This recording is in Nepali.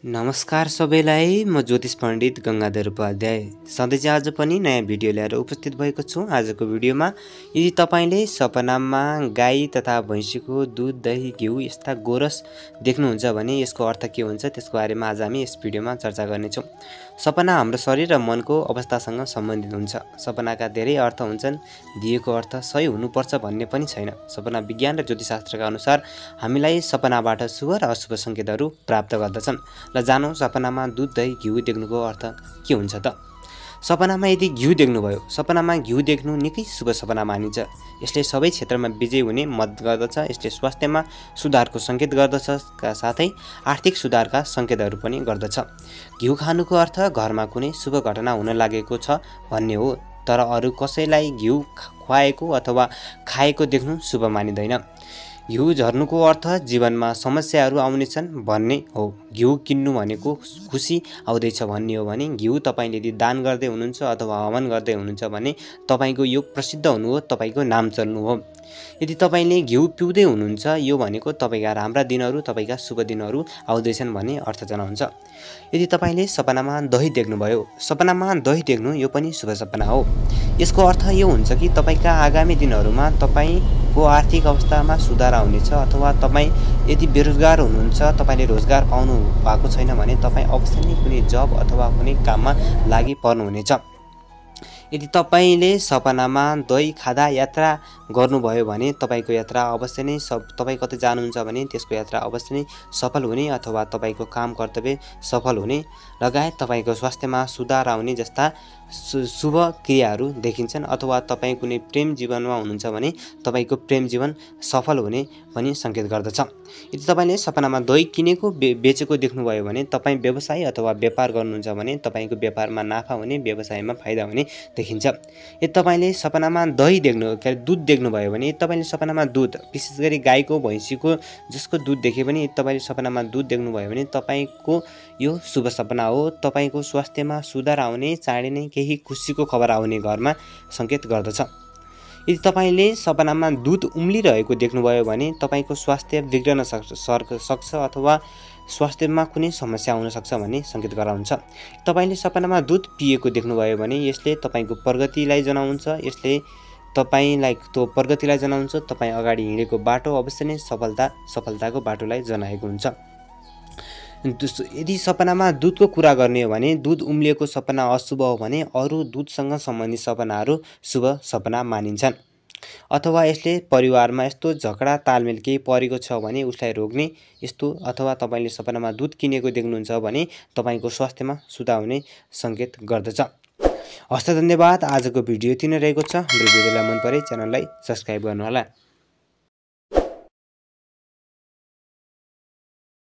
नमस्कार सबैलाई, म ज्योतिष पण्डित गंगाधर उपाध्याय सधैँ आज पनि नयाँ भिडियो ल्याएर उपस्थित भएको छु। आजको भिडियोमा यदि तपाईले सपनामा गाई तथा भैँसीको दुध, दही, घिउ यस्ता गोरस देख्नुहुन्छ भने यसको अर्थ के हुन्छ त्यसको बारेमा आज हामी यस भिडियोमा चर्चा गर्नेछौँ। सपना हाम्रो शरीर र मनको अवस्थासँग सम्बन्धित हुन्छ। सपनाका धेरै अर्थ हुन्छन्। दिएको अर्थ सही हुनुपर्छ भन्ने पनि छैन। सपना विज्ञान र ज्योतिषशास्त्रका अनुसार हामीलाई सपनाबाट शुभ र अशुभ संकेतहरू प्राप्त गर्दछन्। ल जानौं सपनामा दुध, दही, घिउ देख्नुको अर्थ के हुन्छ त? सपनामा यदि घिउ देख्नुभयो, सपनामा घिउ देख्नु निकै शुभ सपना मानिन्छ। यसले सबै क्षेत्रमा विजय हुने मद्दत गर्दछ। यसले स्वास्थ्यमा सुधारको संकेत गर्दछ, साथै आर्थिक सुधारका संकेतहरू पनि गर्दछ। घिउ खानुको अर्थ घरमा कुनै शुभ घटना हुन लागेको छ भन्ने हो, तर अरू कसैलाई घिउ खुवाएको अथवा खाएको देख्नु शुभ मानिँदैन। घिउ झर्नुको अर्थ जीवनमा समस्याहरू आउनेछन् भन्ने हो। घिउ किन्नु भनेको खुसी आउँदैछ भन्ने हो भने घिउ तपाईले यदि दान गर्दै हुनुहुन्छ अथवा हवन गर्दै हुनुहुन्छ भने तपाईको योग प्रसिद्ध हुनु हो, तपाईको नाम चल्नु हो। यदि तपाईले घिउ पिउँदै हुनुहुन्छ यो भनेको तपाईका राम्रा दिनहरू, तपाईका शुभ दिनहरू आउँदैछन् भन्ने अर्थ जनाउँछ। यदि तपाईले सपनामा दही देख्नुभयो, सपनामा दही देख्नु यो पनि शुभ सपना हो। यसको अर्थ यो हुन्छ कि तपाईका आगामी दिनहरूमा तपाईको आर्थिक अवस्थामा सुधार आउनेछ अथवा तपाई यदि बेरोजगार हुनुहुन्छ, तपाईले रोजगार पाउनु भएको छैन भने तपाई अवश्य नै कुनै जब अथवा कुनै काममा लागि पर्नुहुनेछ। यदि तपाईले सपनामा दही खाँदा यात्रा गर्नुभयो भने तपाईको यात्रा अवश्य नै तपाई कतै जानुहुन्छ भने त्यसको यात्रा अवश्य नै सफल हुने अथवा तपाईको काम कर्तव्य सफल हुने लगायत तपाईको स्वास्थ्यमा सुधार आउने जस्ता शुभ क्रियाहरू देखिन्छन्। अथवा तपाई कुनै प्रेम जीवनमा हुनुहुन्छ भने तपाईको प्रेम जीवन सफल हुने पनि संकेत गर्दछ। यदि तपाईले सपनामा दही किनेको बेचेको देख्नुभयो भने तपाई व्यवसाय अथवा व्यापार गर्नुहुन्छ भने तपाईको व्यापारमा नाफा हुने, व्यवसायमा फाइदा हुने देखिन्छ। यदि तपाईले सपनामा दुध देख्नुभयो भने तपाईले सपनामा दुध, विशेष गरी गाईको, भैँसीको जसको दुध देखे पनि यदि तपाईले सपनामा दुध देख्नुभयो भने तपाईको यो शुभ सपना हो। तपाईको स्वास्थ्यमा सुधार आउने, चाँडै नै केही खुसीको खबर आउने घरमा संकेत गर्दछ। यदि तपाईले सपनामा दुध उम्लिरहेको देख्नुभयो भने तपाईको स्वास्थ्य बिग्रन सक्छ अथवा स्वास्थ्यमा कुनै समस्या आउन सक्छ भन्ने संकेत गराउँछ। तपाईले सपनामा दुध पिएको देख्नुभयो भने यसले तपाईको प्रगतिलाई जनाउँछ। यसले तपाईलाई प्रगतिलाई जनाउँछ। तपाई अगाडि हिँडेको बाटो अवश्य नै सफलताको बाटोलाई जनाएको हुन्छ। यदि सपनामा दुधको कुरा गर्ने हो भने दुध उम्लिएको सपना अशुभ हो भने अरू दुधसँग सम्बन्धित सपनाहरू शुभ सपना मानिन्छन्। अथवा यसले परिवारमा यस्तो झगडा तालमेल केही परेको छ भने उसलाई रोक्ने यस्तो, अथवा तपाईले सपनामा दुध किनेको देख्नुहुन्छ भने तपाईको स्वास्थ्यमा सुधार हुने संकेत गर्दछ। हस्त धन्यवाद। आजको भिडियो यति नै रहेको छ। हाम्रो भिडियोलाई मन परे च्यानललाई सब्स्क्राइब गर्नुहोला।